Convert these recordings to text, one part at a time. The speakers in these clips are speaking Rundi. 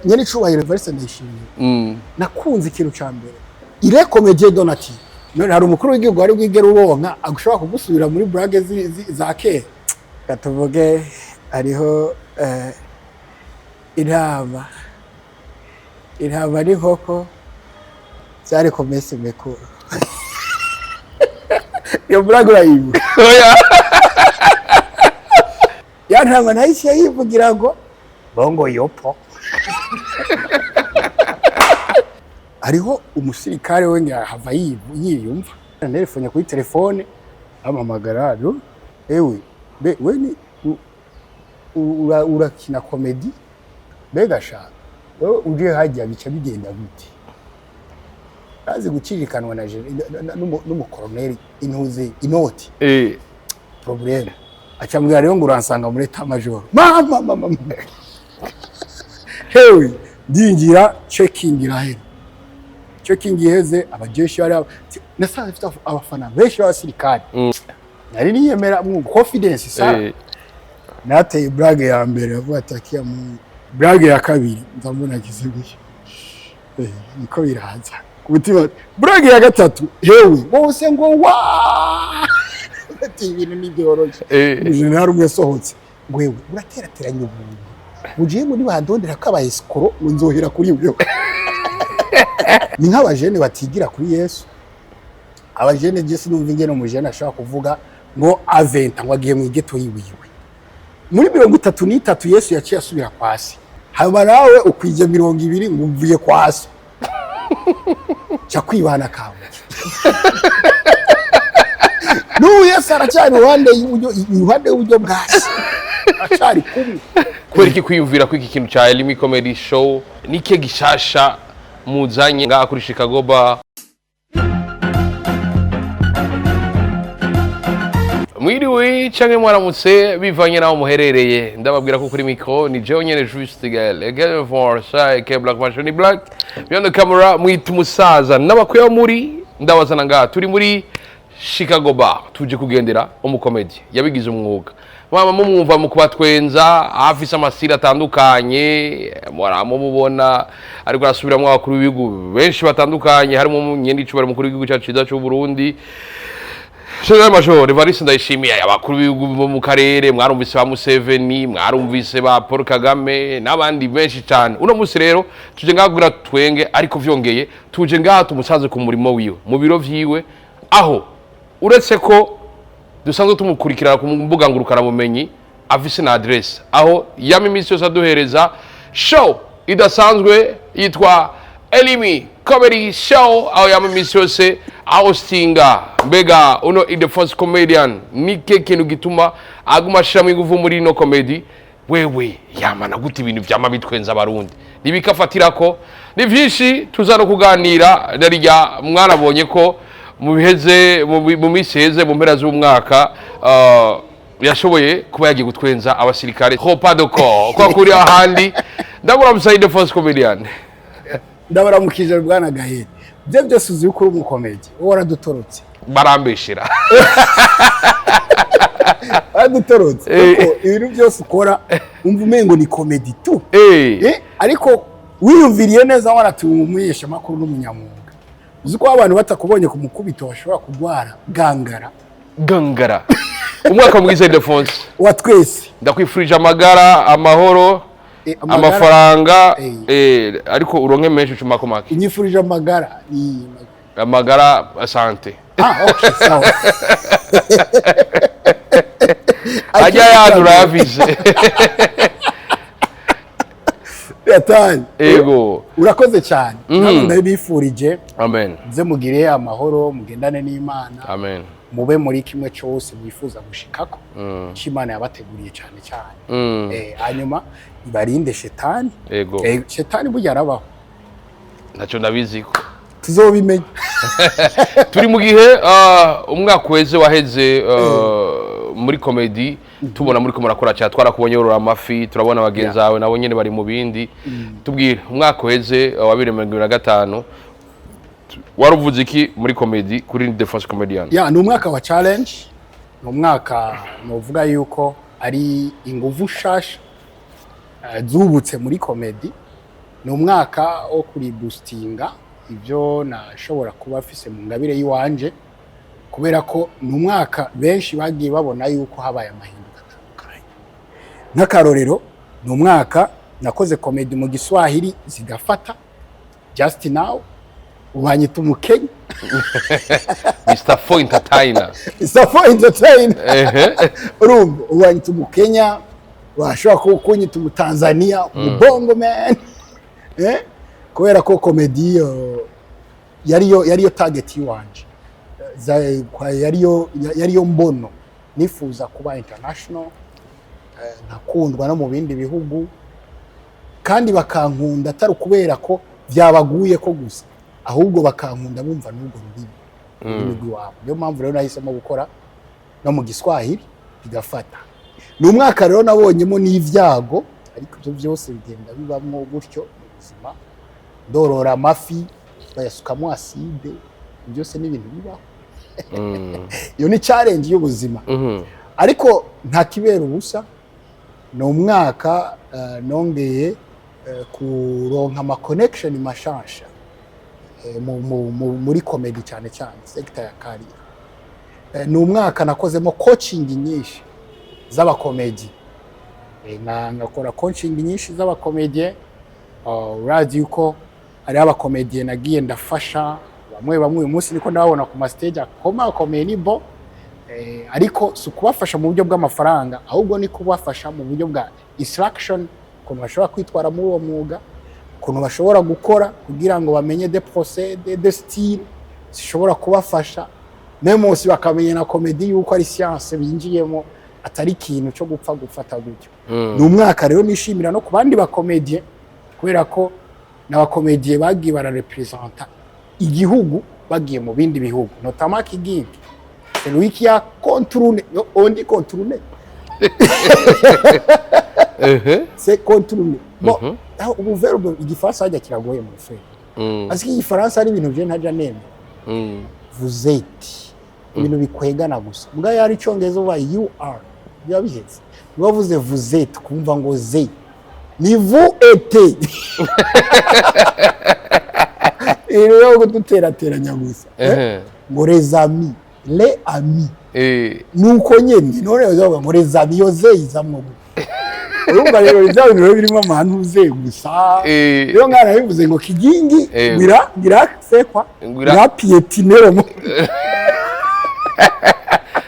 Nyene icubahiro Evariste Ndayishimiye, nakunze ikintu ca mbere, il est comédien de nature. None hari umukuru w'igihugu wari bwigere uronka agushobora kugusubira muri blague za kera? Katuvuge hariho intama n'inkoko vyari ku minsi mikuru. Iyo blague urayibuka? Oya. Ya ntama nayo iciye yivugira ngo bongo yopo. Hariho umusirikare we hava yiyumva antelefone kuri telefone, ampamagara: "Allô, ewe be we ni urakina comédie? Mbega sha wewe uje hajya bica bigenda gute?" Azi gucirikanwa na n'umukoroneri intuze inoti. Problème, acambwira rero ngo uransanga muri état major. Mama, mama, mama, hewe, ndinjira, checking irahera. Checking iheze, abajeshi bari nasanze mfite abafana benshi b'abasirikare. Nari niyemera mu confidence sa. Nateye blague ya mbere, avuga ati akiya mu blague ya kabiri, nzamubona agize gutya. Niko biraza ku mutima. Blague ya gatatu, hewe, bose ngo wa ati ibintu ntibyoroshe. Umujenerali umwe yasohotse ngo: "Wewe uraterateranya ubuntu ugiye ngo nibandondera ko aba escrocs, ngo nzohera kuri wewe." Ni nk'abajene batigira kuri Yesu. Abajene, je sinumva ingene umujene ashobora kuvuga ngo aventa ngo agiye mu igeto yiwiwe. Muri 33 Yesu yaciye asubira kwa se, hanyuma nawe ukwije 20 ngo uvuye kwa se, ca kwibana kawe. N'ubu Yesu aracyari iruhande y'uburyo bwa se, aracyari kumwe. Kubera iki kwiyumvira ko iki kintu cya Elimi Comedy Show nike gishasha muzanye ngaha kuri Chicago Bar? Mwiriwe canke mwaramutse, bivanye naho muherereye. Ndababwira ko kuri micro ni jewe nyene, Juste Gael Gael for aka Black Machine Black. Behind the camera mwita umusaza n'abakwiye muri ndabazana ngaha. Turi muri Chicago Bar, tuje kugendera umukomedi yabigize umwuga. Mama mumwumva mu kubatwenza, afise amasiri atandukanye, muramubona ariko arasubiramwo abakuru b'ibihugu benshi batandukanye, harimo nyenicubahiro mukuru w'igihugu cyacu ciza c'u Burundi, General Major Evariste Ndayishimiye, abakuru b'ibihugu bo mu karere, mwarumvise ba Museveni, mwarumvise ba Paul Kagame n'abandi benshi cyane. Uno munsi rero tuje ngaha kugira twenge, ariko vyongeye tuje ngaha tumusanze ku murimo wiwe, mu biro vyiwe, aho uretse ko dusanzwe tumukurikirana ku mbuga ngurukanabumenyi, afise na adresse aho yama iminsi yose aduhereza show idasanzwe yitwa Elimi Comedy Show, aho yama iminsi yose ahostinga. Mbega uno Ildefonse Comedian, nike kintu gituma aguma ashiramo ingufu muri ino comedy? Wewe yamana gute ibintu vyama bitwenza Abarundi ntibikafatirako? Ni vyinshi tuza no kuganira. Narirya mwarabonye ko mu biheze, mu minsi iheze, mu mpera z'umwaka, yashoboye kuba yagiye gutwenza abasirikare repas de corps kwa kuri ahandi. Ndabura Ildefonse Comedian. Ndabaramukije, bwana Gaheri. Ibyo byose uzi yuko uri umukomedi, wowe waradutorotse. Barambeshera. Waradutorotse, kuko ibintu byose ukora umva umengo ni comédie tu. Ariko wiyumviriye neza, waratuye umumenyeshamakuru n'umunyamwuga, uzi ko abantu batakubonye ku mukubito bashobora kurwara gangara. Gangara. Umwaka mwiza, Ildefonse. Wa twese. Ndakwifurije amagara, amahoro, amagara. Amafaranga. Ariko uronke menshi ucumako make. Unyifurije amagara ni Amagara, santé. Ah, okay, sawa. Ajya yandi urayafise. Yataye. Ego. Urakoze cyane. Namwe ndabifurije. Amen. Muze mugire amahoro, mugendane n'Imana, Amen. mube muri kimwe cyose mwifuza gushikako icyo Imana yabateguriye cyane cyane. Hanyuma ibarinde shetani. Ego. Shetani burya arabaho. Ntacyo ndabiziko. Tuzobimenya. Turi mu gihe umwaka uheze waheze muri comedy tubona muri ko murakora cyane, twarakubonye yorora amafi, turabona bagenzi bawe nabo nyene bari mu bindi. Tubwire, umwaka uheze wa 2025 waruvuze iki muri comedy kuri Ildefonse Comedian? Ya, ni umwaka wa challenge, ni umwaka novuga yuko ari inguvu nshasha zubutse muri comedy. Ni umwaka wo kuriboostinga ibyo nashobora kuba mfise mu ngabire y'iwanje, kubera ko ni umwaka benshi bagiye babona yuko habaye amahinduka atandukanye. Nk'akarorero, ni umwaka nakoze comédie mu Giswahili zigafata. Just now ubanyita Umukenya. Mr. Fo Entertainer. Safo Entertainer. Urumva, ubanyita Umukenya, washobora kuba kunyita Umutanzania, Umubongo man, kubera ko comédie yariyo target yiwanje. Yariyo mbono nifuza kuba international, nkakundwa no mu bindi bihugu kandi bakankunda, atari ukubera ko byabaguye ko gusa, ahubwo bakankunda bumva n'ubwo rurimi rw'iwabo. Niyo mpamvu rero nahisemo gukora no mu Giswahili bigafata. Ni umwaka rero nabonyemo n'ibyago, ariko ibyo byose bigenda bibamwo gutyo mu buzima. Ndorora amafi bayasukamo acide, byose ni ibintu bibaho. Iyo ni challenge y'ubuzima, ariko nta kibera ubusa. Ni umwaka nongeye kuronka ama connection mashasha muri comedy, cyane cyane sector ya career. Ni umwaka nakozemo coaching nyinshi z'abakomedi. Ngakora coaching nyinshi z'abakomediye. Urazi yuko hariho abakomediye nagiye ndafasha bamwe bamwe, uyu munsi niko ndababona ku ma stage akomakomeye, ni bo. Ariko si ukubafasha mu buryo bw'amafaranga, ahubwo ni kubafasha mu buryo bwa instruction, ukuntu bashobora kwitwara muri uwo mwuga, ukuntu bashobora gukora kugira ngo bamenye de procédés, de style zishobora kubafasha, même bakamenya na comédie yuko ari science binjiyemo, atari ikintu cyo gupfa gufata gutyo. Ni umwaka rero nishimira no ku bandi bakomediye, kubera ko n'abakomediye bagiye bararepresenta igihugu bagiye mu bindi bihugu, notamment Kigingi, c'est lui qui a contourné, on dit contourné? C'est contourné. Bon, aho ubu verbe Igifaransa hajya kiragoye mu frère, parce que Igifaransa ari ibintu je ntaja nemera. Vous êtes, ibintu bikwegana gusa. Mbwa yari Icyongereza uba you are, biba bihetse. Niba wavuze vous êtes, kumva ngo ze ni vous êtes, ibintu byo kuduterateranya gusa. Ngo les amis, les amis. Nuko nyene none bazavuga ngo les amis, yo ze izamwo gute? Urumva rero bya bintu rero birimo amantu ze gusa. Rero mwana bivuze ngo Kigingi ngira ngira c'est quoi? Ngira piétiner le monde.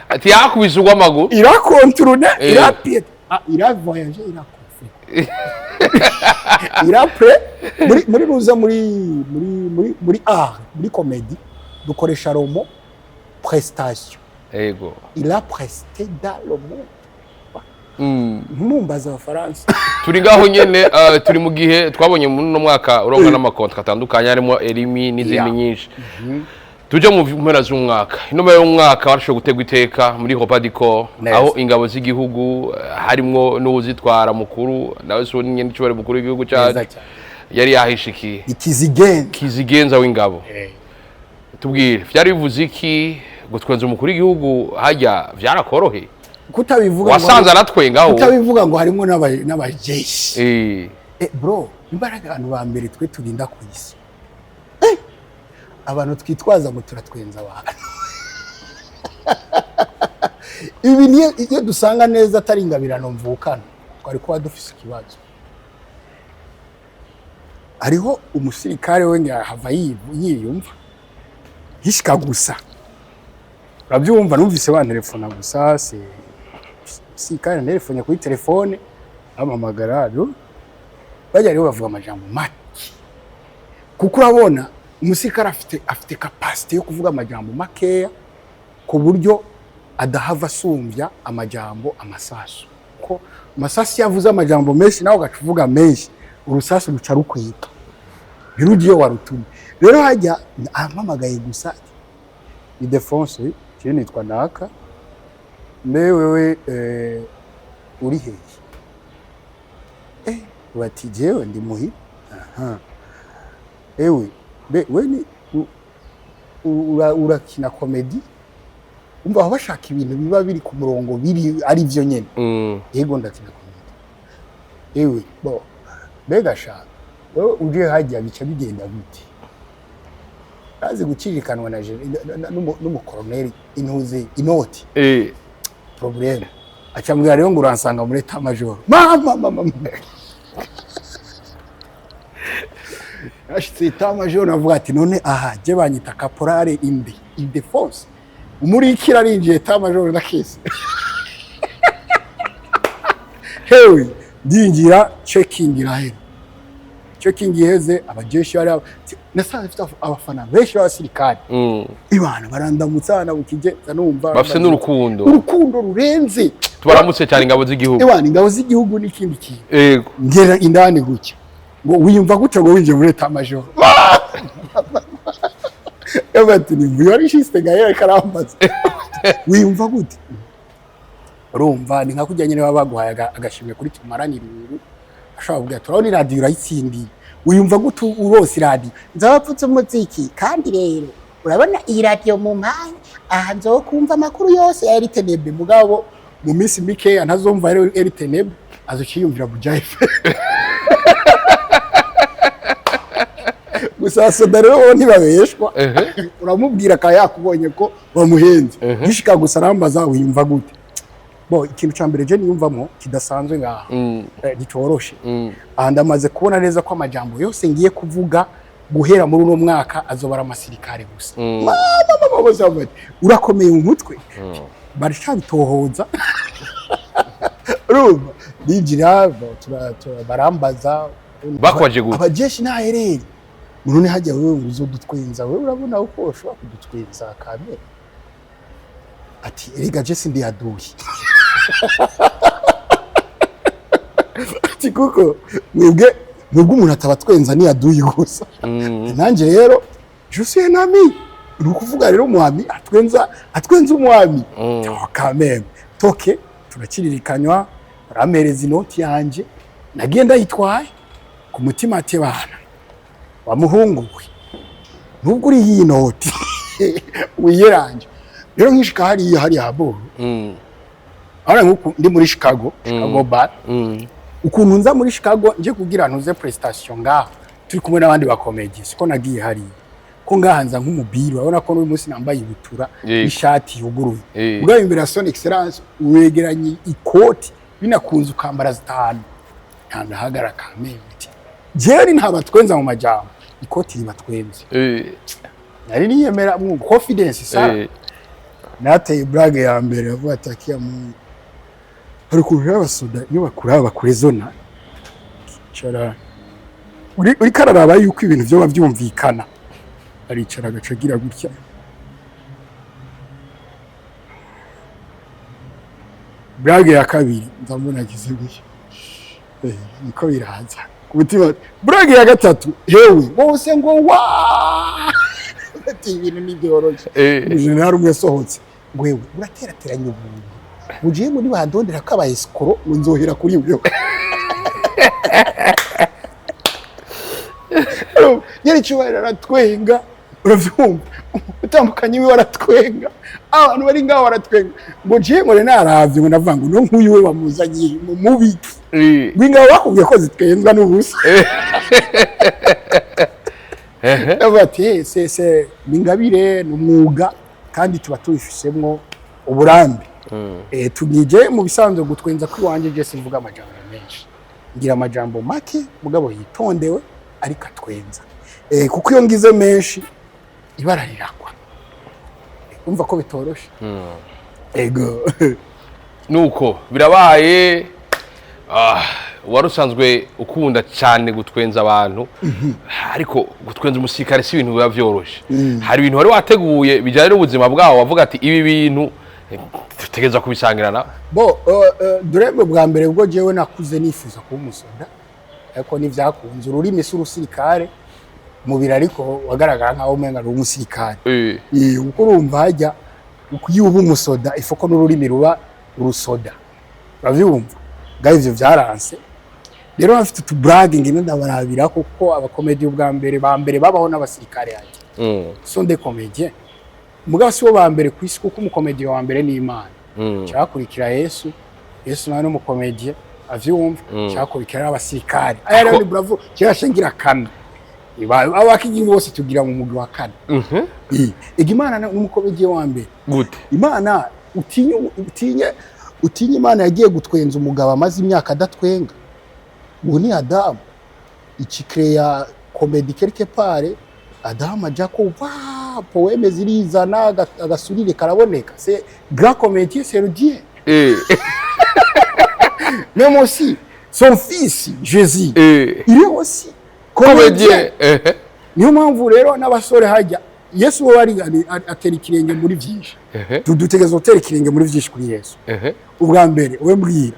Ati yakubise ugw'amaguru. Il a contourné, il a piétiné, ah, il a voyagé, il a compris, il a pré muri ruza muri art, muri comédie dukoresha le mot prestation. Il a presté dans le monde. Ntumumbaze Abafaransa. Turi ngaho nyene, turi mu gihe twabonye muri uno mwaka uronka n'ama contrats atandukanye, harimo Elimi n'izindi nyinshi. Tuje mu mpera z'umwaka. Ino mpera y'umwaka warashoboye gutegwa iteka muri Repas du Corps, aho ingabo z'igihugu, harimwo n'uwuzitwara mukuru, nawe si nyene icubahiro mukuru w'igihugu Neza cyacu cyane. yari yahishikiye. Ikizigenza. Kizigenza w'ingabo. Tubwire, vyari bivuze iki gutwenza umukuru w'igihugu? Hajya vyarakoroheye? Kutabivuga ngo Wasanze aratwengaho? Kutabivuga ngo harimo n'abajeshi. Bro, imbaraga abantu ba mbere twe turinda ku isi. Abantu twitwaza ngo turatwenza abantu. Ibi niyo iyo dusanga neza atari ingabirano mvukana, twari kuba dufise ikibazo. Hariho umusirikare we hava yiyumva nkishika gusa, urabyumva, numvise bantelefona gusa, se umusirikare antelefone kuri telefone ampamagara, allo, bajya rero bavuga amajambo make, kuko urabona umusirikare afite capacité yo kuvuga amajambo makeya ku buryo adahava asumbya amajambo amasasu, ko amasasu iyo avuze amajambo menshi nawe ugaca uvuga menshi, urusasu ruca rukwita ntirujye iyo warutumye. Rero hajya ampamagaye gusa, ni Defonse, je nitwa naka, mbe wewe uri hehe? Bati jewe ndi muhira. Aha, ewe mbe we ni urakina comédie? Umva aho bashaka ibintu biba biri ku murongo, biri ari byo nyene. Yego, ndakina comédie. Ewe bo mbega sha Wewe uje hajya bica bigenda gute? Azi gucirikanwa na n'umukoroneri intuze inoti. Problème, acambwira rero ngo uransanga muri état major. Mama, mama, ashitse état major, navuga ati: "None aha je banyita caporal inde Ildefonse, umurikira arinjiye état major ndakese." Hewe, ndinjira, checking irahera. Checking iheze, abajeshi bari, nasanze mfite abafana benshi b'abasirikare. Ibana barandamutsa, banabukije, nza numva Bafise n'urukundo. Urukundo rurenze. Tubaramutse cyane ingabo z'igihugu. Ebana, ingabo z'igihugu n'ikindi kintu. Ngera indani gutya, ngo wiyumva gutya, ngo winjiye muri état major. Yavuga ati ni mvuye wari shiste gahe, ariko arambaza: "Wiyumva gute?" Urumva ni nka kurya nyine baba baguhaye agashimwe kuri tumaranye irungu, ashobora kuvuga ati: "Urabona iradiyo urayitsindiye, wiyumva gute urose iradiyo?" Nzabapfutse umuziki, kandi rero urabona iyi radiyo mu mpanya aha nzokumva amakuru yose ya RTNB. Mugabo mu minsi mikeya ntazumva rero RTNB, azociyumvira Buja FM gusa. Soda rero bo ntibabeshwa. Uramubwira akaba yakubonye ko wamuhenze. Gishika gusa arambaza: "Wiyumva gute?" Bo ikintu ca mbere je niyumvamo kidasanzwe ngaha, nticoroshe. Aha ndamaze kubona neza ko amajambo yose ngiye kuvuga guhera muri uno mwaka azobara amasirikare gusa. Mama, mama, bose bavuga bati: "Urakomeye mu mutwe." Baracabitohoza. Urumva ninjira, barambaza. Bakwaje gute? Abajeshi ntaherere none hajya: "Wewe ngo uzodutwenza, wewe urabona uko ushobora kudutwenza kamere?" Ati: "Erega je sindi yaduhi." Ati: "Kuko mwebwe umuntu atabatwenza ni yaduhi gusa." Nanjye rero je suis un ami, ni ukuvuga rero umwami atwenza, atwenza umwami. Quand même toke turakiririkanywa, barampereza inoti yanje, nagiye ndayitwaye ku mutima, ati: "Bana wa muhungu we, nubwo uri iyi noti wiyeranje." Rero nkishika hariya, hariya haboro, ahora nkuku ndi muri Chicago, Chicago bar, ukuntu nza muri Chicago nje kugira ntuze prestation ngaha turi kumwe n'abandi bakomedi, siko nagiye hariya ko ngaha nza nk'umubiri. Urabona ko n'uyu munsi nambaye ibutura n'ishati yuguruye. Ubwo imbere ya son excellence wegeranye ikoti, binakunze ukambara zitanu, ntandahagara kamere ati: "Jewe ntabatwenza mu majambo, ikoti ribatwenze." Nari niyemera mu confidence sa. Nateye blague ya mbere, avuga ati: "Akiya mu hari ukuntu rero abasoda iyo bakuraba bakurezona, cara uri kararaba yuko ibintu vyoba vyumvikana." Aricara, agaca agira gutya. Blague ya kabiri, ndamubona agize gutya. Niko biraza ku mutima. Blague ya gatatu, hewe, bose ngo wa ati: "Ibintu ntibyoroshe." Umujenerali umwe yasohotse ngo: "Wewe uraterateranya ubuntu, mugiye muri bandondera ko aba escroc, ngo nzohera kuri wewe." Nyiri icyubahiro aratwenga, uravyumva, utandukanye wiwe aratwenga, abantu bari ngaho baratwenga, ngo njiye ngo naravye, ngo ndavuga ngo no nk'uyu we bamuzanye mu mubiki, ngo ingabo bakubwiye ko zitwenzwa n'ubusa. Ndavuga ati: "Eh, se ni ingabire, ni umwuga, kandi tuba tubifisemwo uburambe." Tugije mu bisanzwe gutwenza kw'iwanje, je simvuga amajambo menshi, ngira amajambo make mugabo yitondewe ariko atwenza, kuko iyo ngize menshi ibara rirakwa. Umva ko bitoroshe. Ego. Nuko birabaye. Wari usanzwe ukunda cyane gutwenza abantu, ariko gutwenza umusirikare si ibintu biba vyoroshe. Hari ibintu wari wateguye bijyanye n'ubuzima bwawo, wavuga ati: "Ibi bintu dutegereza kubisangira nawe"? Bo dore bwa mbere bwo jewe nakuze nifuza kuba umusoda, ariko ntivyakunze. Ururimi si urusirikare, umubiri ariko wagaragara nkaho umenga ni umusirikare. Kuko urumva hajya iyo uba umusoda ifoko n'ururimi ruba urusoda, uravyumva. Ngaho ivyo vyaranse. Rero bafite utubrage ngenda ndabarabira, kuko abakomedi ubwa mbere ba mbere babaho n'abasirikare hajya, sont des comédiens, mugabo si bo ba mbere ku isi, kuko umukomedi wa mbere ni Imana. Cyakurikira Yesu. Yesu nawe ni umukomediye. Avyumva cyakubikira n'abasirikare. Aya rero ni bravo, kera shengira kane. Abakinyi bose tugira mu mugwi wa kane. Ega Imana ni umucomédien wa mbere. Gute? Imana, utinye, utinye, utinye. Imana yagiye gutwenza umugabo amaze imyaka adatwenga, uwo ni Adamu. Ikicréa comédie quelque part. Adamu aja ko wa poème zirizana, agasurire karaboneka. C'est grand comédien, c'est le Dieu. Même aussi son fils Jésus, il est aussi comédien. comédien. Niyo mpamvu rero n'abasore hajya Yesu we ari atera ikirenge muri byinshi. Dutegereza gutera ikirenge muri byinshi kuri Yesu. Ubwa mbere, we mbwira,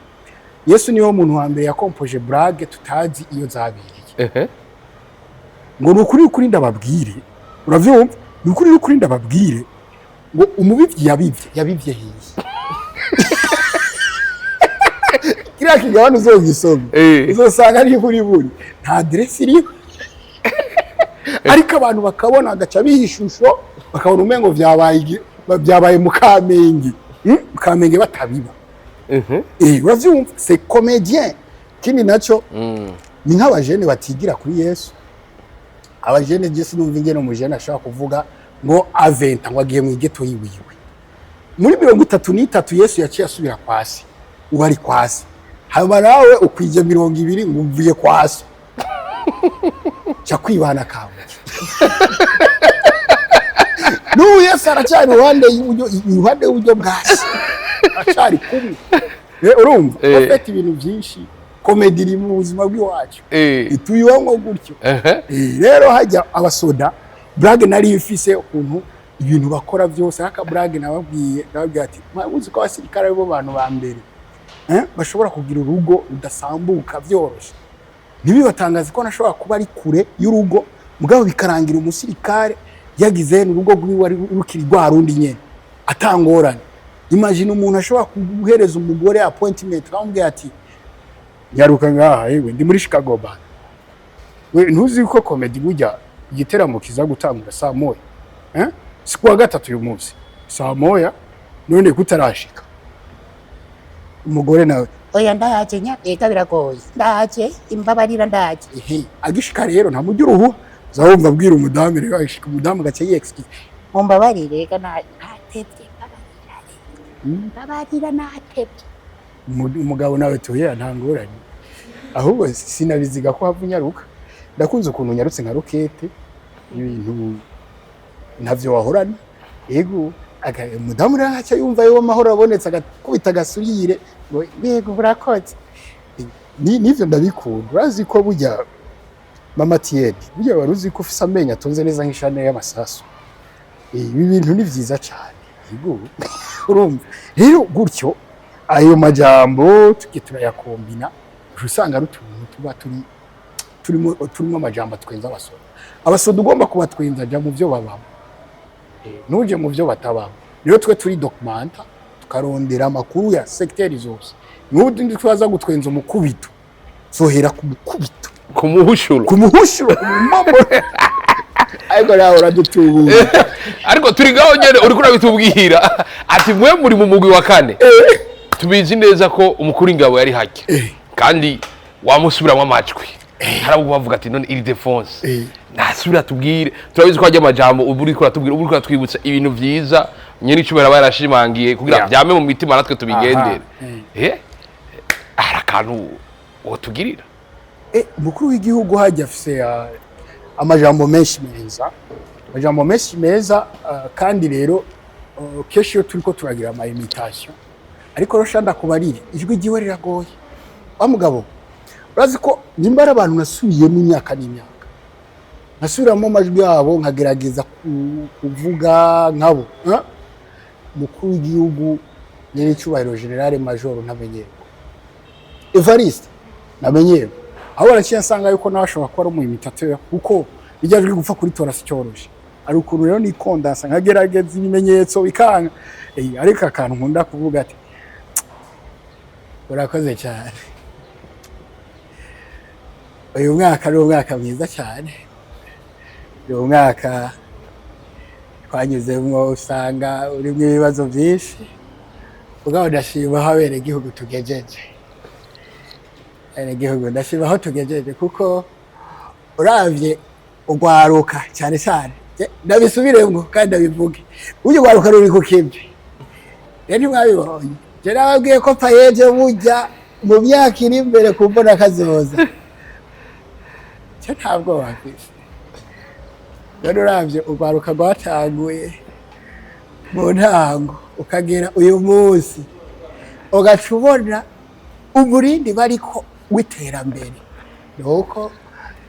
Yesu niwe muntu wa mbere yakompoje blague tutazi iyo zabereye. Ngo ni ukuri ukuri ndababwire, uravyumva, ni ukuri ukuri ndababwire ngo umubivyi yabivye, yabivye hehe? Kiriya kigabane uzogisoma, uzosanga ari buri buri nta adresse iriho, ariko abantu bakabona bagaca biha ishusho, bakabona umengo vyabaye vyabaye mu Kamenge. Mu Kamenge batabiba. Uravyumva, c'est comédien. Kindi naco, ni nk'abajene batigira kuri Yesu. Abajene, je sinumva ingene umujene ashobora kuvuga ngo aventa ngo agiye mu igeto yiwiwe. Muri 33 Yesu yaciye asubira kwa se, ubu ari kwa se. Haba nawe ukwije 20 ngo uvuye kwa se, ca kwibana kawe. N'ubu Yesu aracyari iruhande y'uburyo, iruhande y'uburyo bwa se, aracyari kumwe. Urumva, afite ibintu byinshi, comédie iri mu buzima bw'iwacu, tuyibamo gutyo. Rero hajya abasoda, blague nari mfise ukuntu ibintu bakora byose, aka blague nababwiye, nababwiye ati: "Uzi ko abasirikare aribo bantu ba mbere bashobora kugira urugo rudasambuka byoroshe? Ntibibatangaze ko nashobora kuba ari kure y'urugo, mugabo bikarangira umusirikare yagize urugo rwiwe ari rukiri rwa rundi nyene atangorane." Imagine umuntu ashobora guhereza umugore appointment, akamubwira ati: "Nyaruka ngaha, yewe ndi muri Chicago band." We ntuzi ko comedy burya igiteramo kiza gutangura saa 1, eh? Si kuwa gatatu uyu munsi saa 1, none kutarashika? Umugore nawe: Oya, ndaje nyabega, biragoye, ndaje, imbabarira, ndaje. Ehe, agishika rero ntamujya uruhu, uzawumva abwira umudamu. Rero agishika, umudamu gace yexcuse: Mumbabarire rega, natevye, mbabarira, mbabarira, natevye. Umugabo nawe tuye: "Nta ngorane, ahubwo sinabiziga ko hava unyaruka. Ndakunze ukuntu unyarutse nka roquette, ibintu ntavyo wahorana." Yego, umudamu rero aca yumva yo amahoro abonetse, agakubita agasurire ngo: Yego, urakoze. Nivyo ndabikunda. Urazi ko burya mama Tiedi, burya wari uzi ko ufise amenyo atonze neza nk'ishane y'amasasu? Ibi bintu ni vyiza cane. Yego, urumva rero gutyo ayo majambo tugiye turayakombina, uca usanga ari utuntu tuba turi turimo amajambo atwenza abasoda. Abasoda ugomba kubatwenza, jya mu byo babamo. Ntuje mu byo batabamo. Rero twe turi documenta, tukarondera amakuru ya secteur zose. N'ubu twaza gutwenza umukubito, zohera ku mukubito. Ku muhushuro. Ku muhushuro, ku mumamuro, ariko nawe uradutubura. Ariko turi ngaho nyene, uriko urabitubwira ati mwe muri mu mugwi wa kane. Tubizi neza ko umukuru w'ingabo yari hake, kandi wamusubiramwo amajwi, hari abo bavuga ati: "None iri defense nasubira tubwire." Turabizi ko hajya amajambo ubu uriko uratubwira, ubu uriko uratwibutsa ibintu vyiza nyene icubahiro aba yarashimangiye kugira vyame mu mitima, natwe tubigendere. Hari akantu wotugirira? Umukuru w'igihugu hajya afise amajambo menshi meza, amajambo menshi meza. Kandi rero kenshi iyo turiko turagira ama imitation, ariko rero ndakubarire, ijwi ryiwe riragoye. Wa mugabo, urazi ko nimba ari abantu nasubiyemo imyaka n'imyaka, nkasubiramo amajwi yabo, nkagerageza kuvuga nkabo, eh? Umukuru w'igihugu nyene icyubahiro Général Major Ntamenyerwa Evariste Ntamenyerwa, aho baraciye nsanga yuko nawe ashobora kuba ari umu imitateur, kuko irya jwi gupfa kuritora si cyoroshe. Ari ukuntu rero nikondansa, nkagerageza ibimenyetso bikanga. Ariko akantu nkunda kuvuga ati: "Urakoze cyane, uyu mwaka ni umwaka mwiza cyane, ni umwaka twanyuzemwo usanga urimo ibibazo byinshi, mugabo ndashima aho abenegihugu tugejeje." Igihugu ndashima aho tugejeje, kuko uravye ugwaruka cyane cyane, ndabisubiremwo kandi ndabivuge, burya ugwaruka ruri ku kivi. Rero ntimwabibonye, je nababwiye ko PAEEJ burya mu myaka iri imbere ku mbona kazoza, cyo ntabwo bafise. Rero uravye ugwaruka rwatanguye mu ntango ukagera uyu munsi, ugaca ubona umurindi bariko w'iterambere, nuko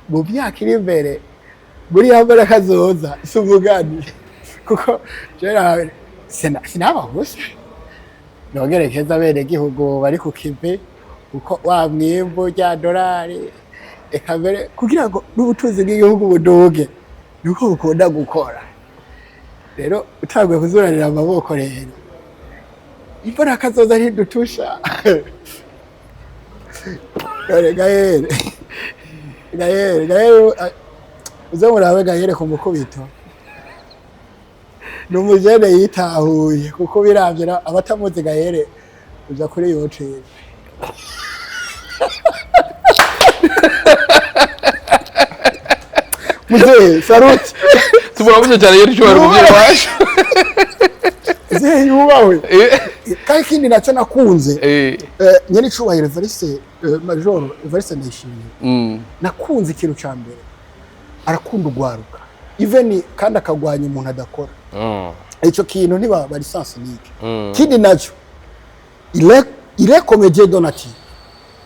mu myaka iri imbere muri ya mbona kazoza si umugani, kuko jewe sinaba gusa nongerekeza bene gihugu bari ku kivi, kuko wa mwimbu rya dorari, eka mbere kugira ngo n'ubutunzi bw'igihugu buduge nuko bukunda gukora. Rero utanguye kuzuranira amaboko, rero imbona kazoza ntidutusha. Dore Gaël, Gaël, Gaël, uze murabe Gaël ku mukubito, ni umujene yitahuye, kuko biravye abatamuzi Gaël uja kuri YouTube. Muzehe, saluti. Tumuramuze cyane yari cyubahiro umubyeyi wacu. Muzehe yubahwe. Kandi ikindi nacyo nakunze, nyene icubahiro Evariste, Major Evariste Ndayishimiye, nakunze ikintu ca mbere, arakunda ugwaruka even, kandi akagwanya umuntu adakora. Ico kintu ntiba bari sens unique. Kindi nacyo, il est comédien de nature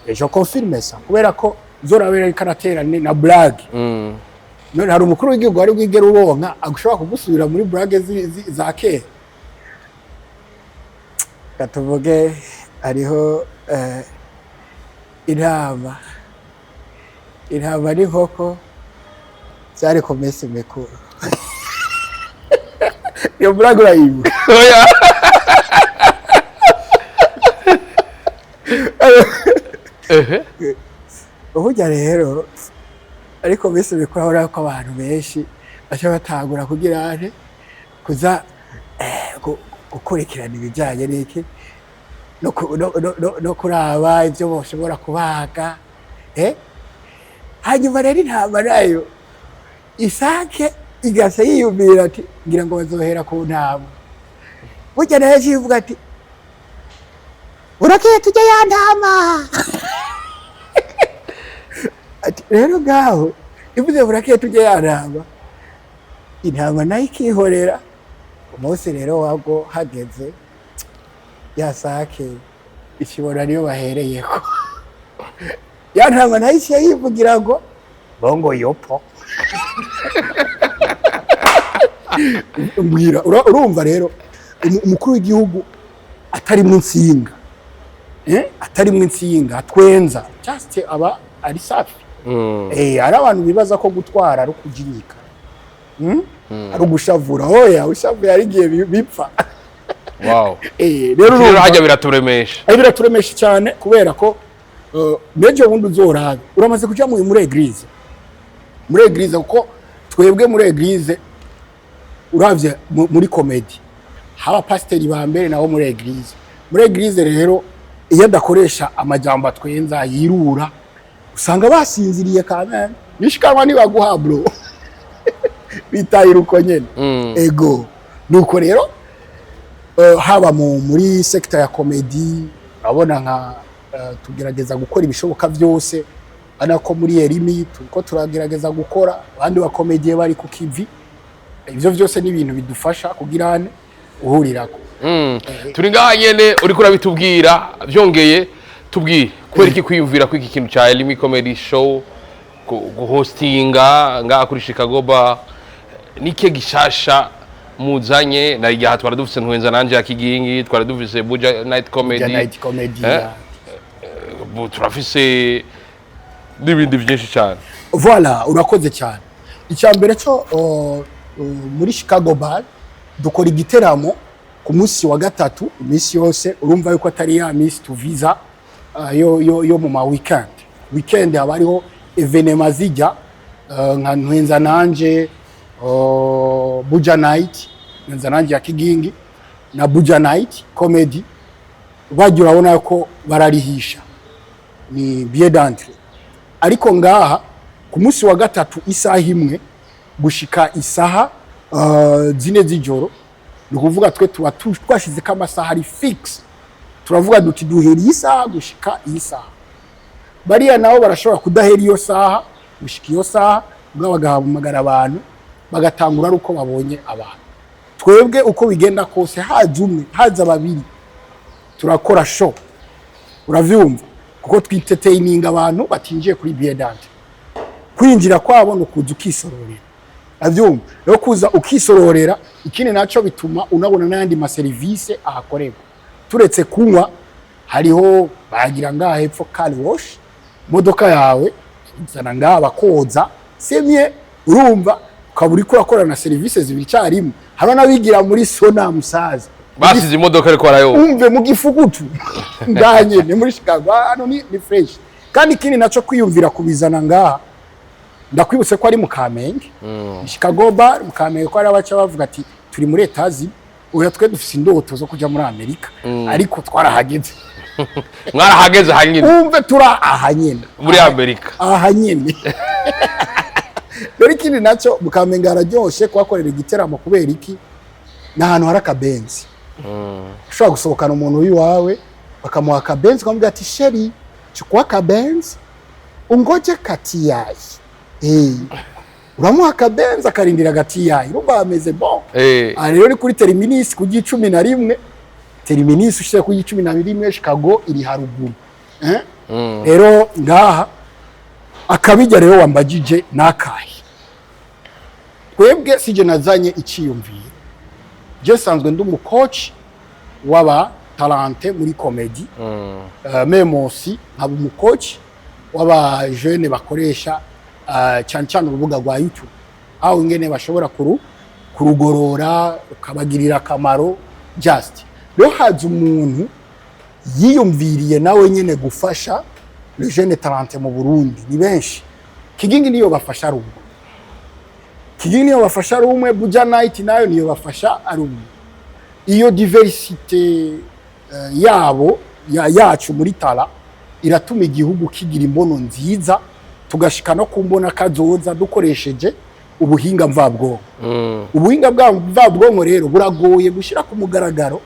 et je confirme ça, kubera ko zorabera ariko aratera na blague. None hari umukuru w'igihugu wari bwigere uronka ashobora kugusubira muri blague za kera? Katuvuge hariho intama n'inkoko byari ku minsi mikuru. Iyo blague urayibuka? Oya. Ehe. Burya rero ariko minsi mikuru urabona ko abantu benshi baca batangura kugira ane kuza gukurikirana ibijyanye n'iki no kuraba ibyo bashobora kubaga. Hanyuma rero intama nayo isake igasa yiyumvira ati ngira ngo bazohera ku ntama. Burya nayo ivuga ati urakeye tujya ya ntama. Ati rero ngaho ivuze burakeye tujya ya ntama, intama nayo ikihorera. Umunsi rero wabwo hageze, ya sake ikibona niyo bahereyeko, ya ntama nayo iciye yivugira ngo bongo yopo. Mbwira, urumva rero umukuru w'igihugu atarimwo insinga, atarimwo insinga atwenza, just aba ari safi. Hari abantu bibaza ko gutwara ari ukujinyika, Ari ugushavura. Oya, ushavuye hari igihe bipfa. Rero rero urumva hajya biraturemesha. Ari biraturemesha cyane, kubera ko n'ejo bundi uzorabe uramaze kuja muri église, muri église, kuko twebwe muri église uravye muri comédie haba pasiteri ba mbere nabo muri église. Muri église rero iyo adakoresha amajambo atwenza yirura, usanga basinziriye kameme nishikanwa nibaguha bro bitahira uko nyene. Ego, nuko rero haba muri secteur ya comédie, urabona nka tugerageza gukora ibishoboka byose. Urabona ko muri Erimi turiko turagerageza gukora, abandi ba comédiens bari ku kivi. Ivyo vyose ni ibintu bidufasha kugira ane uhurirako. Turi ngaha nyene uriko urabitubwira. Byongeye tubwire kubera iki kwiyumvira ko iki kintu cya Elimi Comedy Show guhostinga ngaha kuri Chicago Bar nike gishasha muzanye? Na igihe twari dufise Ntwenza nanje ya Kigingi, twari dufise Buja Night Comedy. Ya Night Comedy. Ubu turafise n'ibindi byinshi cyane. Voilà, urakoze cyane. Icya mbere cyo, muri Chicago Bar dukora igiteramo ku munsi wa gatatu iminsi yose. Urumva yuko atari ya minsi tuviza yo mu ma weekend. Weekend haba hariho événements zijya nka Ntwenza nanje, Buja Night, Ntwenza nanje ya Kigingi na Buja Night Comedy. Bajya urabona ko bararihisha. Ni billet d'entrée, ariko ngaha ku munsi wa gatatu isaha 1 gushika isaha 4 z'ijoro, ni ukuvuga twe tuba twashizeko amasaha ari fixe. Turavuga duti duhera iyi saha gushika iyi saha. Bariya nabo barashobora kudahera iyo saha gushika iyo saha, ubwo bagahamagara abantu bagatangura ari uko babonye abantu. Twebwe uko bigenda kose, haza umwe, haza babiri, turakora show, uravyumva, kuko twiteteyininga abantu batinjiye kuri billet d'entrée. Kwinjira kwabo ni ukuza ukisororera, avyumva rero, kuza ukisororera. Ikindi naco, bituma unabona n'ayandi maserivisi ahakorerwa turetse kunywa. Hariho bagira ngaha hepfo car wash, imodoka yawe izana ngaha bakoza semye, urumva, ukaba uriko urakorana na serivisi zibiri icyarimwe. Hariho n'abigira muri sauna, musaza. Basize imodoka ariko barayoba. Umve, mu gifugutu ngaha nyene muri Chicago hano ni fresh. Kandi ikindi naco, kwiyumvira kubizana ngaha, ndakwibutse ko ari mu Kamenge, Chicago Bar mu Kamenge, ko hari abaca bavuga ati turi muri etazi. Oya, twe dufise indoto zo kuja muri Amerika, ariko twarahageze. Mwarahageze hanyine. Umve, tura aha nyene. Muri Amerika. Aha nyene rero. Ikindi nacyo, mu Kamenge hararyoshe kuhakorera igiteramo. Kubera iki? Ni ahantu hari akabenzi, ushobora gusohokana umuntu w'iwawe, bakamuha akabenzi, ukamubwira ati: "Chéri, chukua akabenzi ungoje katiyayi." Uramuha akabenzi akarindira agatiyayi, urumva bameze bon. Aha rero ni kuri Terminus ku 11, Terminus ushyize ku 11, Chicago iri haruguru. Eh? Rero ngaha akabijya rero wambagije nakahe? Twebwe sije nazanye iciyumviro, je sanzwe ndi umucoach w'aba talentés muri comédie, même aussi nkaba umucoach w'aba jeunes bakoresha cyane cyane urubuga rwa YouTube, aho ingene bashobora kurugorora ukabagirira akamaro. Just rero haza umuntu yiyumviriye nawe nyene gufasha les jeunes talentés mu Burundi. Ni benshi. Kigingi niyo bafasha ari umwe, Kigingi niyo bafasha ari umwe, Buja Night nayo niyo bafasha ari umwe. Iyo diversité yabo yacu muri talent iratuma igihugu kigira imbono nziza, tugashika no ku mbona kazoza dukoresheje ubuhinga mvabwonko. Ubuhinga bwa mvabwonko rero buragoye gushyira ku mugaragaro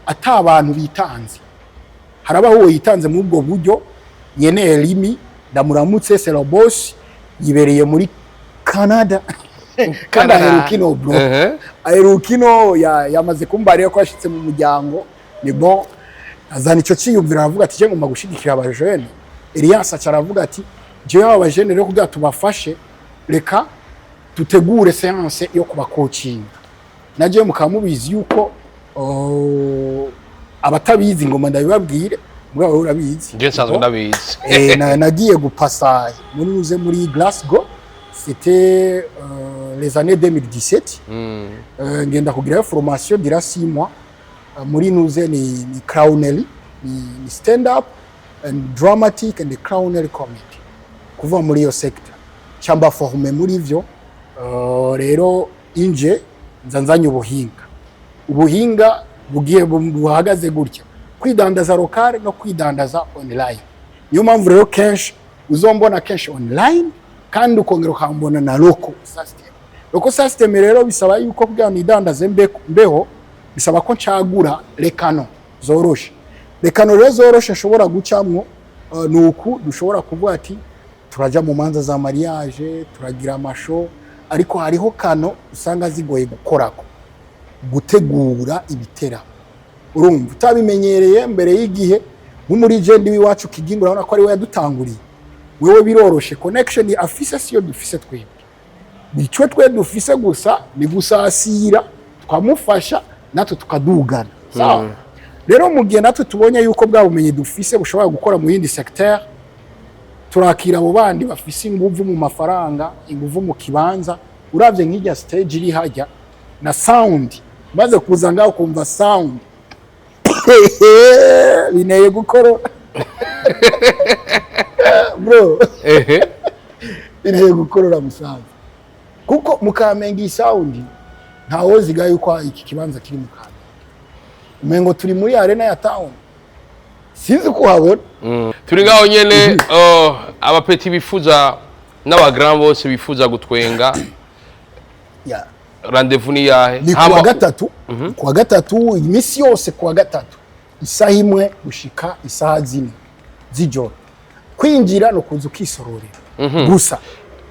ata abantu bitanze. Harabaho uwo yitanze muri ubwo buryo nyene, Elimi, ndamuramutse, Serobos, yibereye muri Canada kandi Canada. aheruka ino, bro. Aheruka ino, yamaze kumbarira ko yashitse mu muryango, ni bon. Azana ico ciyumviro, aravuga ati: "Je ngomba gushigikira abajene." Elias aca aravuga ati: "Jewe aba bajene rero kugira tubafashe, reka dutegure séance yo kubakocinga." Naje mukaba mubizi yuko, abatabizi ngoma ndabibabwire, mugabo wowe urabizi. Nje nsanzwe ndabizi. Nagiye gupasa muri nuze muri Glasgow, c'était les années 2017. Ngenda kugirayo formation dira 6 mois, muri nuze ni clownery, ni stand up and dramatic and clownery comedy. Kuva muri iyo sector cyamba formé muri ivyo, rero inje nza nzanye ubuhinga, ubuhinga bugiye buhagaze gutya: kwidandaza local no kwidandaza online. Niyo mpamvu rero kenshi uzombona kenshi online, kandi ukongera ukambona na local system. Local system rero bisaba yuko kugira ngo nidandaze mbeho, bisaba ko ncagura les canaux zoroshe. Les canaux rero zoroshe nshobora gucamwo, ni uku dushobora kuvuga ati turaja mu manza za mariage, turagira amashow, ariko hariho canaux usanga zigoye gukorako, gutegura ibiteramo, urumva, utabimenyereye mbere y'igihe. Nk'umuri jendi w'iwacu Kigingo, urabona ko ari we yadutanguriye. Wewe biroroshe, connection afise siyo dufise twebwe. Icyo twe dufise gusa ni gusasira, tukamufasha natwe tukadugana. Sawa rero, mu gihe natwe tubonye yuko bwa bumenyi dufise bushobora gukora mu yindi secteur, turakira abo bandi bafise inguvu mu mafaranga, inguvu mu kibanza. Uravye nk'irya stage iri hajya na sound, maze kuza ngaho kumva sound bineye gukora, bro. Bineye gukorora, musaza, kuko mu Kamenge iyi sound ntawoziga yuko iki kibanza kiri mu Kamenge, umengo turi muri arena ya town. Sinzi ko uhabona. Turi ngaho nyene. Aba petits bifuza n'aba grands bose bifuza gutwenga, rendez-vous ni yahe? Ni kuwa gatatu, kuwa gatatu, iminsi yose kuwa gatatu, isaha 1 gushika isaha 4 z'ijoro. Kwinjira no kuza ukisororera gusa.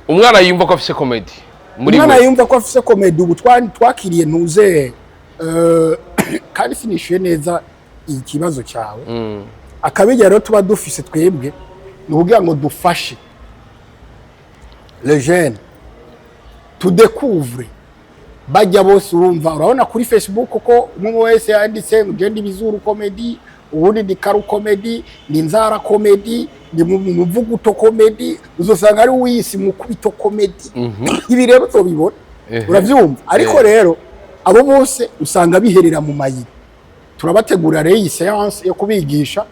Umwana yumva ko afise comedy muri Umwana we. yumva ko afise comedy, ubu twakiriye ntuze, kandi sinishuye neza ikibazo cyawe. Akabijya rero tuba dufise twebwe ni ukugira ngo dufashe les jeunes tudécouvre bajya bose. Urumva, urabona kuri Facebook ko umwe wese yanditse ngo genda ibizuru comedy, ubundi ni karu comedy, ni nzara comedy, ni muvuguto comedy, uzosanga ari wisi mukubito comedy. Ibi rero uzobibona. Uravyumva? Ariko rero abo bose usanga biherera mu mayira. Turabategura rero iyi séance yo kubigisha,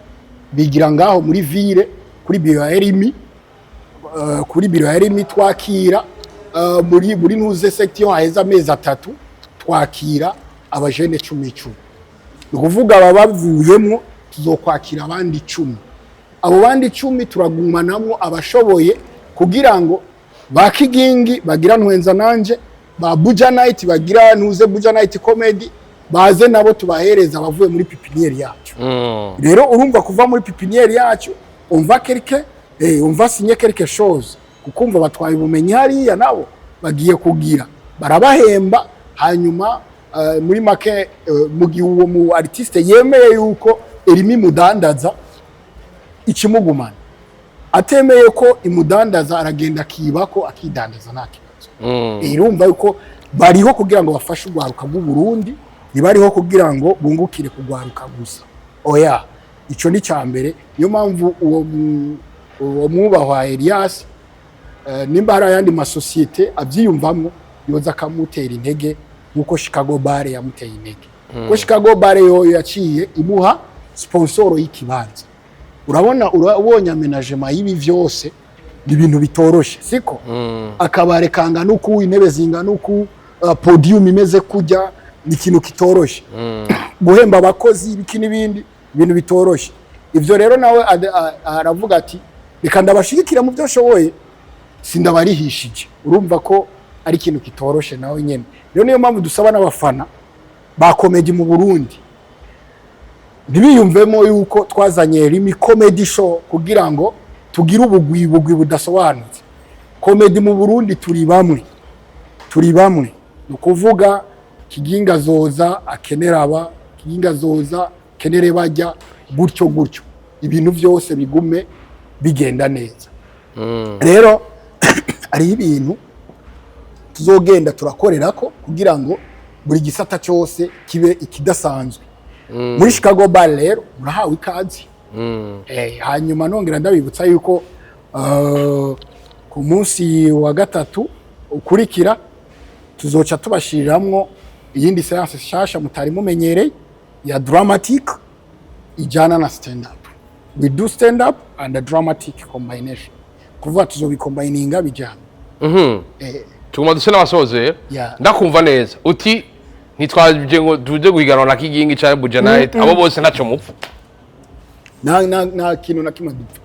bigira ngaho muri ville kuri biro ya Erimi, kuri biro ya Erimi twakira muri ntuze section. Haheze amezi 3 twakira abajene 10 10. Ni ukuvuga aba bavuyemwo tuzokwakira abandi 10. Abo bandi 10 turagumanamwo abashoboye kugira ngo ba Kigingi bagira ntwenza nanje, ba Buja Night bagira ntuze Buja Night Comedy, baze nabo tubahereza abavuye muri pépinière yacu. Rero urumva, kuva muri pépinière yacu umva quelque, umva signer quelque chose, kukumva batwaye ubumenyi hariya, nabo bagiye kugira barabahemba. Hanyuma muri make, mu gihe uwo mu artiste yemeye yuko erimi mudandaza, ikimugumana. Atemeye ko imudandaza, aragenda akibako akidandaza, nta kibazo. Irumva yuko bariho kugira ngo bafashe urwaruka rw'u Burundi, ntibariho kugira ngo bungukire kugwaruka gusa, oya. Ico ni cya mbere. Niyo mpamvu uwo mwubahwa Elias, nimba hari ayandi masosiyete abyiyumvamwo, yoza akamutera intege nk'uko Chicago Bar yamuteye intege, kuko Chicago Bar yo yaciye imuha sponsor y'ikibanza. Urabona, urabonye aménagement y'ibi vyose ni ibintu bitoroshe, siko? Akabare kangana uku, intebe zingana uku, podium imeze kujya, ni ikintu kitoroshe. Guhemba abakozi, ibiki n'ibindi, ibintu bitoroshe. Ivyo rero nawe aravuga ati: "Reka ndabashigikira mu byo nshoboye, sindabarihishije." Urumva ko ari ikintu kitoroshe nawe nyene. Rero niyo mpamvu dusaba n'abafana ba comedy mu Burundi ntibiyumvemo yuko twazanye Rimi Comedy Show kugira ngo tugire ubugwi bugwi budasobanutse. Comedy mu Burundi turi bamwe, turi bamwe. Ni ukuvuga Kiginga azoza akenera aba, Kiginga azoza akenere bajya, gutyo gutyo, ibintu byose bigume bigenda neza. Rero hariho ibintu tuzogenda turakorera ko kugira ngo buri gisata cyose kibe ikidasanzwe. Muri Chicago Bar rero murahawe ikaze. Hanyuma nongera ndabibutsa yuko ku munsi wa gatatu ukurikira tuzoca tubashiriramwo iyindi séance nshasha mutari mumenyereye ya dramatic ijana na stand up. We do stand up and a dramatic combination, kuvuga tuzobikombininga bijana. Tuguma duse n'abasozera. Ndakumva neza uti ntitwaje ngo tuje guhiganwa na Kigingi canke Buja Night, abo bose ntacyo mupfa. Nta kintu na kimwe dupfa.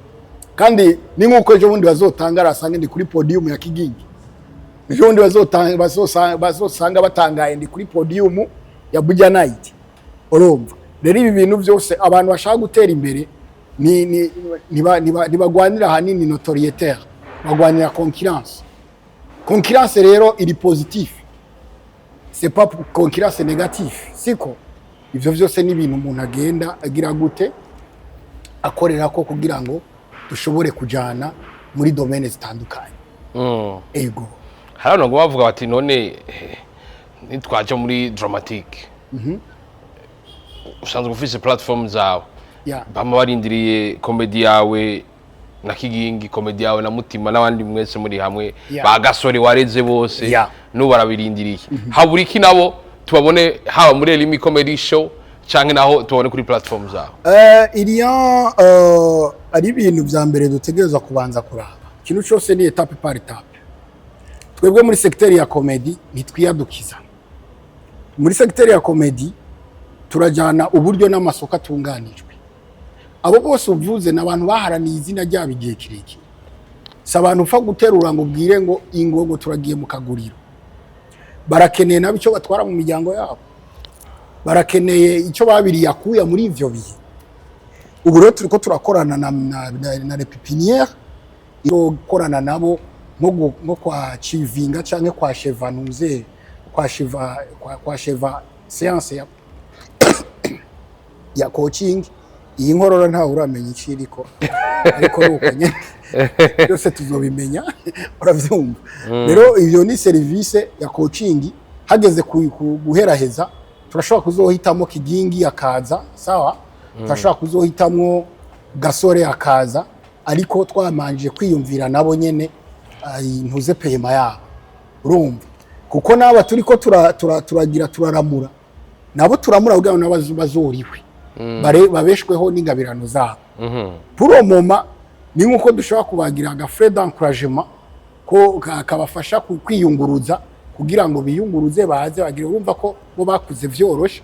Kandi ni nk'uko ejo bundi bazotanga arasange ndi kuri podium ya Kigingi, ejo bundi bazosanga batangaye ndi kuri podium ya Buja Night. Urumva rero, ibi bintu byose abantu bashaka gutera imbere ni ntibagwanira ahanini notoriété, bagwanira concurrence. Concurrence rero iri positif, c'est pas concurrence négatif, siko? Ivyo vyose ni ibintu umuntu agenda agira gute, akorera ko kugira ngo dushobore kujana muri domaine zitandukanye. Ego. Hari abantu ngo bavuga bati: "None nitwaja muri dramatique, usanzwe ufise platform zawe, bama barindiriye comedy yawe na Kigingi, comedy yawe na Mutima n'abandi mwese muri hamwe, ba Gasore wareze bose, n'ubu barabirindiriye. Habura iki nabo tubabone haba muri Elimi Comedy Show canke naho tubabone kuri platform zawe?" Iriya ari ibintu vya mbere dutegerezwa kubanza kuraba. Ikintu cyose ni étape par étape. Twebwe muri secteur ya comedy ntitwiyadukiza. Muri secteur ya comedy turajyana uburyo n'amasoko atunganijwe. Abo bose uvuze ni abantu baharaniye izina ryabo igihe kirekire. Si abantu upfa guterura ngo ubwire ngo ingo ngo turagiye mu kaguriro. Barakeneye nabo icyo batwara mu miryango yabo, barakeneye icyo babiriye akuya muri ivyo bihe. Ubu rero turiko turakorana na les pépinières, gukorana nabo nko kwa Chivinga canke kwa Chevanuze, kwa Sheva, kwa Sheva séance ya coaching. Iyi nkorora ntawe uramenya icyo iriko, ariko nuko nyene byose tuzobimenya, uravyumva. Rero iyo ni service ya coaching. Hageze guheraheza, turashobora kuzohitamo Kigingi akaza, sawa, turashobora kuzohitamwo Gasore akaza, ariko twamanje kwiyumvira nabo nyene ntuze paiement yabo, urumva, kuko naba turiko turagira turaramura nabo, turamura kugira ngo nabo bazoriwe, babeshweho n'ingabirano zabo. Pour le moment ni nkuko dushobora kubagira aga frais d'encouragement ko kabafasha kwiyunguruza, kugira ngo biyunguruze baze bagire. Urumva ko bo bakuze vyoroshe,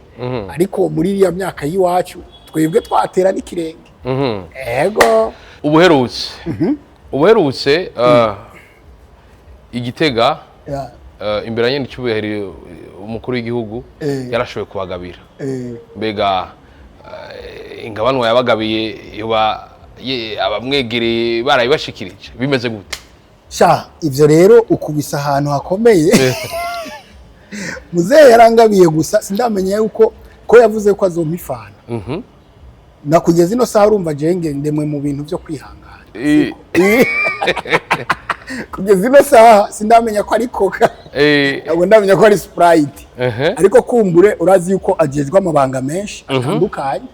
ariko muri iriya myaka y'iwacu twebwe twatera n'ikirenge. Ego. Ubuherutse igitega imbere ya nyene icyubahiro umukuru w'igihugu yarashoboye kubagabira. Mbega ingabanwa yabagabiye yoba abamwegereye barayibashikirije, bimeze gute? Sha, ivyo rero ukubisa ahantu hakomeye. Muzehe yarangabiye, gusa sindamenya yuko ko yavuze ko azompa ifana. Na kugeza ino saha, urumva jenge ndemwe mu bintu byo kwihangana. Kugeza ino saha sindamenya ko ari Coca, ntabwo ndamenya ko ari Sprite. Ariko kumbure urazi yuko ajejwe amabanga menshi atandukanye,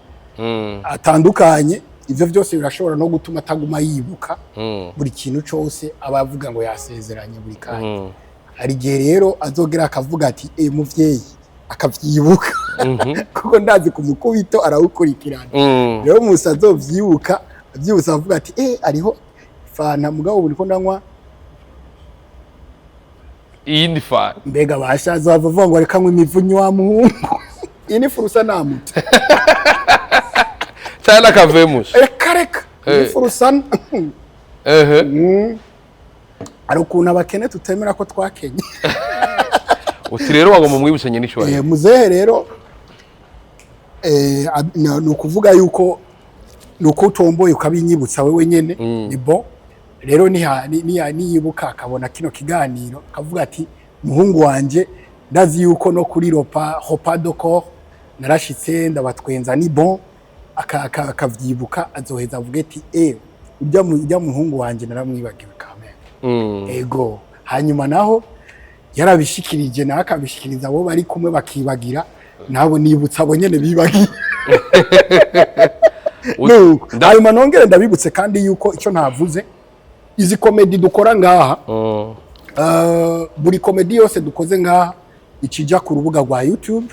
atandukanye. Ivyo byose birashobora no gutuma ataguma yibuka buri kintu cose aba avuga ngo yasezeranye buri kanya. Hari igihe rero azogera akavuga ati: "E muvyeyi", akavyibuka, kuko ndazi ku mukubito arawukurikirana. Rero musa azovyibuka, avyibutsa avuga ati: "Eh, ariho fanta, mugabo ubu niko ndanywa." Iyindi fana. Mbega bashaza bavuga ngo reka nywa imivunyu wa muhungu, iyi ni furusa namuta. Cyane n'akavemusi. Reka reka, iyi ni furusana. Hari ukuntu abakene tutemera ko twakenye. Uti rero wagomba mwibutse nyine icyubahiro. Muzehe rero ni ukuvuga yuko ni uko utomboye ukabinyibutsa wewe nyene. Ni bon rero niyibuka akabona kino kiganiro akavuga ati: "Muhungu wanje, ndazi yuko no kuri repas de corps narashitse ndabatwenza." Ni bon, akavyibuka, azoheza avuge ati: "Eh, ujya muhungu wanje naramwibagiwe kamere." Ego, hanyuma naho yarabishikirije nawe akabishikiriza abo bari kumwe bakibagira, nabo nibutsa abo nyene bibagiye. Nuko hanyuma nongere ndabibutse kandi yuko icyo ntavuze, izi comédie dukora ngaha, buri comédie yose dukoze ngaha ikijya ku rubuga rwa YouTube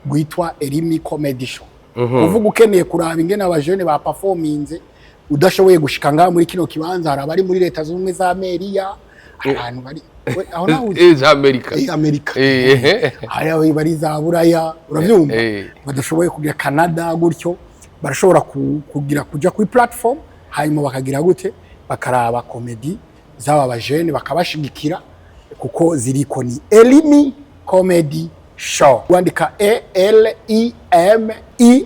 rwitwa Elimi Comedy Show. Uvuga ukeneye kuraba ingene abajene ba performinze, udashoboye gushika ngaha muri kino kibanza, hari abari muri Leta Zunze Ubumwe za Amerika, hari ahantu bari aho nawe uzi. Za Amerika. Amerika, hari abo bari za Buraya, urabyumva, badashoboye kugira Canada gutyo, barashobora kugira kuja kuri platform, hanyuma bakagira gute, bakaraba comédie z'aba bajene, bakabashigikira, kuko ziriko ni Elimi Comedy Show. Wandika Elimi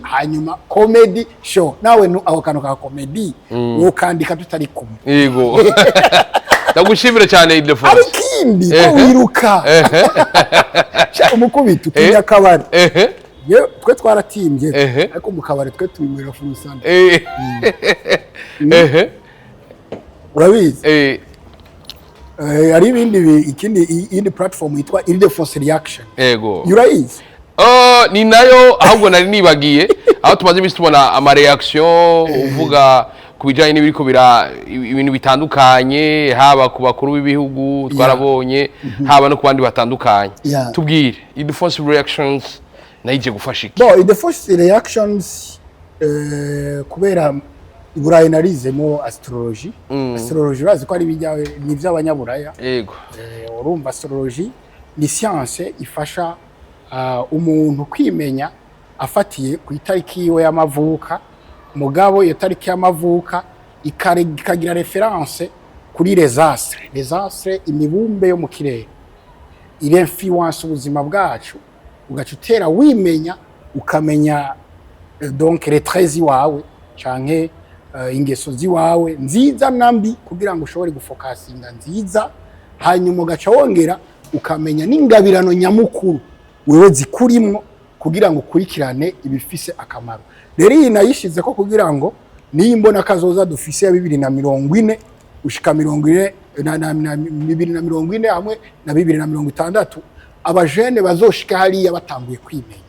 hanyuma Comedy Show. Nawe nu aho kantu ka comedy wokandika tutari kumwe. Yego, ndagushimire cyane, Ildefonse. Ari ikindi ko wiruka. Sha, umukubito utinya akabari. Ye, twe twaratimbye, ariko mu kabari twe tunywera furusana. Urabizi. Hari ibindi ikindi iyindi platform yitwa Ildefonse Reaction. Urayizi? Oh, ni nayo ahubwo nari nibagiye, aho tumaze iminsi tubona ama reaction uvuga ku bijyanye n'ibiriko bira ibintu bitandukanye, haba ku bakuru b'ibihugu twarabonye, haba no ku bandi batandukanye. Tubwire, Ildefonse Reactions nayo ije gufasha iki? Bon, Ildefonse Reactions, kubera i Burayi narizemo astrology. Astrology urazi ko ari ni iby'abanyaburaya. Yego. Urumva, astrology ni science ifasha umuntu kwimenya afatiye ku itariki yiwe y'amavuka. Mugabo iyo tariki y'amavuka ikagira référence kuri les astres. Les astres, imibumbe yo mu kirere, ir'influence ubuzima bwacu, ugaca utera wimenya, ukamenya donc les traits iwawe canke ingeso ziwawe nziza na mbi, kugira ngo ushobore gufokasinga nziza. Hanyuma ugaca wongera ukamenya n'ingabirano nyamukuru wewe zikurimwo, kugira ngo ukurikirane ibifise akamaro. Rero iyi nayishize ko kugira ngo niyi mbona kazoza dufise ya 2040 ushika 40 na 2040 hamwe na 2060, abajene bazoshika hariya batanguye kwimenya.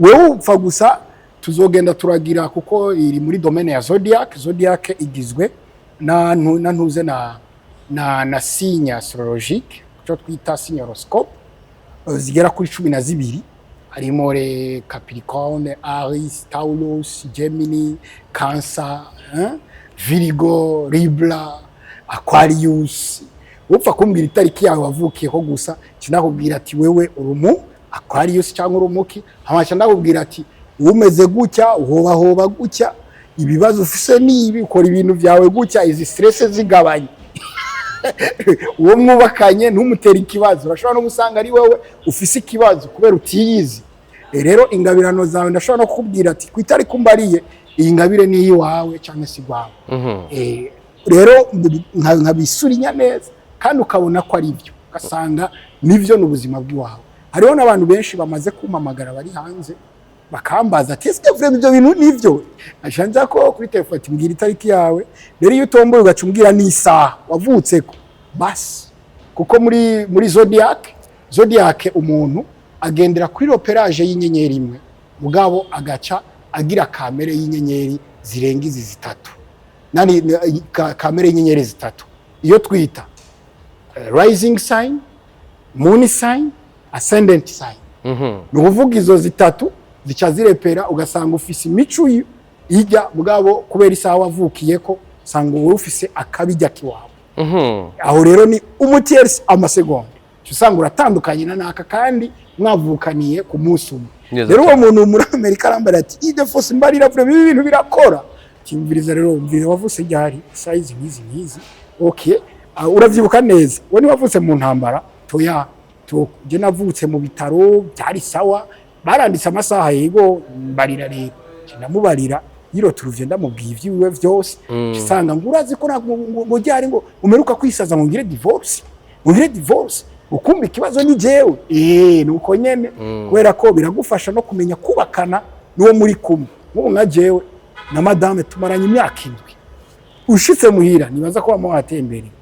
Wewe upfa gusa tuzogenda turagira, kuko iri muri domaine ya zodiac. Zodiac igizwe na ntuze na signe astrologique, cyo twita signe horoscope, zigera kuri 12, harimo le Capricorne, Aries, Taurus, Gemini, Cancer, hein? Virgo, Libra, Aquarius. Upfa kumbwira itariki yawe wavukiyeho gusa, kinakubwira ati wewe urumu Aquarius cyangwa urumuki. Hamaca ndakubwira ati umeze gutya, uhobahoba gutya, ibibazo ufise nibi, ukora ibintu byawe gutya, izi stress zigabanye, uwo mwubakanye ntumutere ikibazo. Urashobora no gusanga ari wowe ufise ikibazo kubera utiyizi. Rero ingabirano zawe ndashobora no kukubwira ati ku itariki umbariye, iyi ngabire ni iwawe cyangwa se igwawe. Rero nkabisurinya neza kandi ukabona ko ari byo, ugasanga nibyo ni ubuzima bw'iwawe. Hariho n'abantu benshi bamaze kumpamagara bari hanze, bakambaza ati: "Ese vraiment ibyo bintu nivyo?" Ashanza ko kuri telefone ati: "Mbwira itariki yawe." Rero iyo utomboye ugaca umbwira n'isaha wavutseko, basi, kuko muri zodiac umuntu agendera kuri repérage y'inyenyeri imwe, mugabo agaca agira kamere y'inyenyeri zirenga izi zitatu, nani kamere y'inyenyeri zitatu, iyo twita rising sign, moon sign, ascendant sign. Ni ukuvuga izo zitatu zica zirepera, ugasanga ufise imico ijya, mugabo kubera isaha wavukiyeko usanga wowe ufise akabijya kiwawe. Aho rero ni umutierce amasegonda uca usanga uratandukanye na naka kandi mwavukaniye ku munsi umwe. Neza Rero uwo cyane. muntu muri Amerika arambara ati: "Ildefonse, mbarira, vraiment ibi bintu birakora?" Timviriza rero, umviriza: wavutse ryari, size nk'izi nk'izi, okay. Uravyibuka neza? We niwavutse mu ntambara? Toya to, je navutse mu bitaro, byari sawa, baranditse amasaha. Yego, mbarira rero. Je ndamubarira yiro turuvye, ndamubwiye ivyiwe vyose, usanga ngo urazi ko ngo ryari ngo umeruka kwisaza, ngo ngire divorce, ngo ngire divorce, ukumva ikibazo ni jewe. Nuko nyene, kubera ko biragufasha no kumenya kubakana n'uwo muri kumwe. Nk'ubu nka jewe na madame tumaranye imyaka 7. Ushitse muhira, nibaza ko wama watembereye,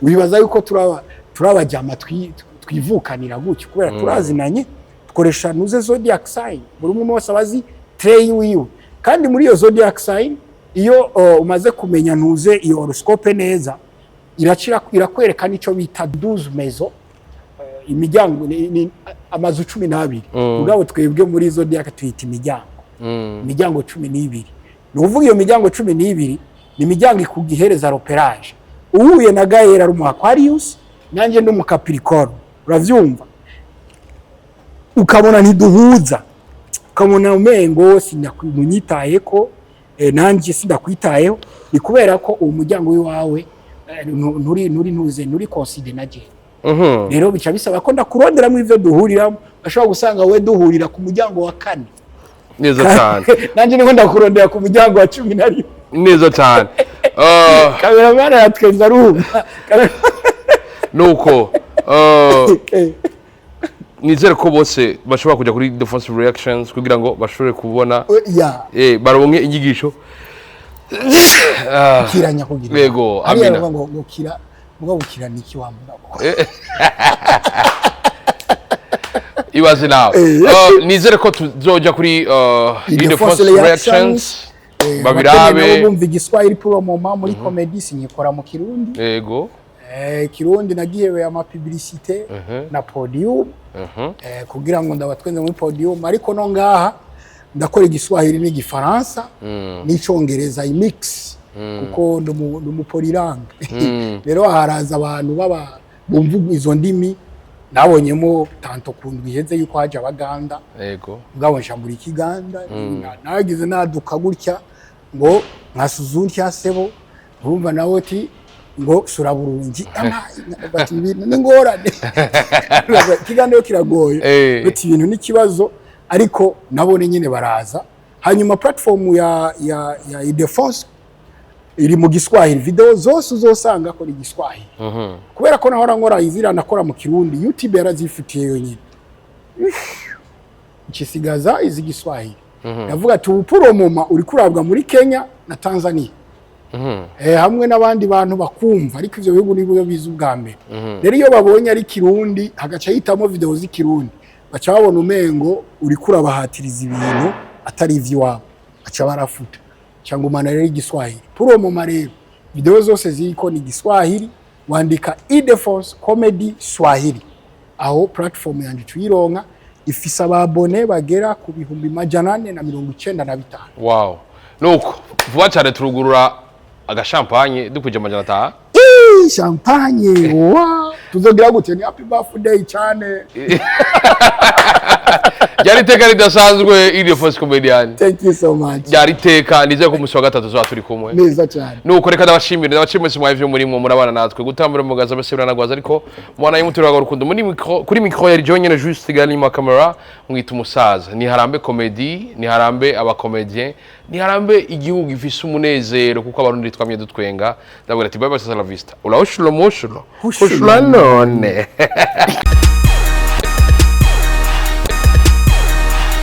wibaza yuko turaba turabajyama twivukanira gutyo, kubera turazinanye, dukoresha nuze zodiac sign. Buri umwe wese aba azi trait wiwe, kandi muri iyo zodiac sign, iyo umaze kumenya ntuze iyo horoscope neza, iracira irakwereka n'icyo bita 12 maisons, imiryango ni amazu 12. Mugabo twebwe muri zodiac tuyita imiryango, imiryango 12. Ni ukuvuga iyo miryango 12 ni imiryango ikugihereza repérage. Uhuye na Gael ari umu Aquarius, nanjye ndi umu Capricorn, uravyumva, ukabona ntiduhuza, ukabona umengo sinamunyitayeko, nanjye sindakwitayeho, ni kubera ko uwo muryango w'iwawe nturi ntuze nturi coïncide na je. Rero bica bisaba ko ndakuronderamo ivyo duhuriramo. Ashobora gusanga we duhurira ku muryango wa kane. Neza cyane. Nanjye niko ndakurondera ku muryango wa 11. Neza cyane. Cameraman aratwenza arumva. Nuko nizere ko bose bashobora kujya kuri Ildefonse Reactions kugira ngo bashobore kubona ya baronke inyigisho. Kiranya kugira Yego, hariya amina. bavuga ngo kira, mugabo kira niki wa mugabo? Ibaze nawe. Nizere ko tuzoja kuri Ildefonse Ildefonse Reactions. Reactions Abakeneye babirabe. nabo bumva igiswahili, pour le moment muri comedy sinyikora mu Kirundi. Kirundi nagiye ama publicité na podium, kugira ngo ndabatwenze muri podium, ariko no ngaha ndakora igiswahili n'igifaransa n'icongereza, imix, kuko ndi umu polylingue. Rero haraza abantu baba bumva izo ndimi. Nabonyemo tanto ku ndwi iheze yuko haje Abaganda, mugabo nshambura ikiganda, nagize naduka gutya. Ngo nkasuzuntya sebo, urumva nawe ati ngo sura burungi. Bati ibintu ni ngorane, ikiganiro kiragoye. Bati ibintu ni ikibazo, ariko nabone nyine baraza. Hanyuma platform ya Ildefonse iri mu Giswahili. Video zose uzosanga ko ni Giswahili, kubera ko nahora nkora izira nakora mu Kirundi, YouTube yarazifitiye yonyine, ikisigaza izi Giswahili. Ndavuga ati ubu pour le moment uri kurabwa muri Kenya na Tanzania, hamwe n'abandi bantu bakumva, ariko ivyo bihugu nibyo biza ubwa mbere. Rero iyo babonye ari Kirundi, hagaca hitamo video z'Ikirundi, baca babona umengo uri kurabahatiriza ibintu atari ivy'iwabo, baca barafuta. Cyangwa rero Igiswahili. Pour le moment rero video zose ziriko ni Igiswahili. Wandika Ildefonse Comedy Swahili, aho platform yanje tuyironka. Ifise aba abonnés bagera ku 495,000. Wow, nuko vuba cyane turugurura agashampanye dukuje 500. Ii, champagne wa tuzogira gute? Ni happy birthday cyane. Ryari iteka ridasanzwe, Ildefonse Comedian. Thank you so much. Ryari iteka, nizeye ko umunsi wa gatatu tuzoba turi kumwe. Neza cyane. Nuko reka ndabashimire mwese mwaje murimwo murabana natwe gutambura mugaza basebura nagwaza, ariko mwana y'umutura rukundo muri micro. Kuri micro yari John Juste Galima, camera mwita umusaza. Ni harambe comedy, ni harambe aba comédien, ni harambe igihugu gifise umunezero, kuko Abarundi twamye dutwenga. Ndabwira ati bye bye, hasta la vista, ulaushulo mushulo. Hushulo. Hushula none.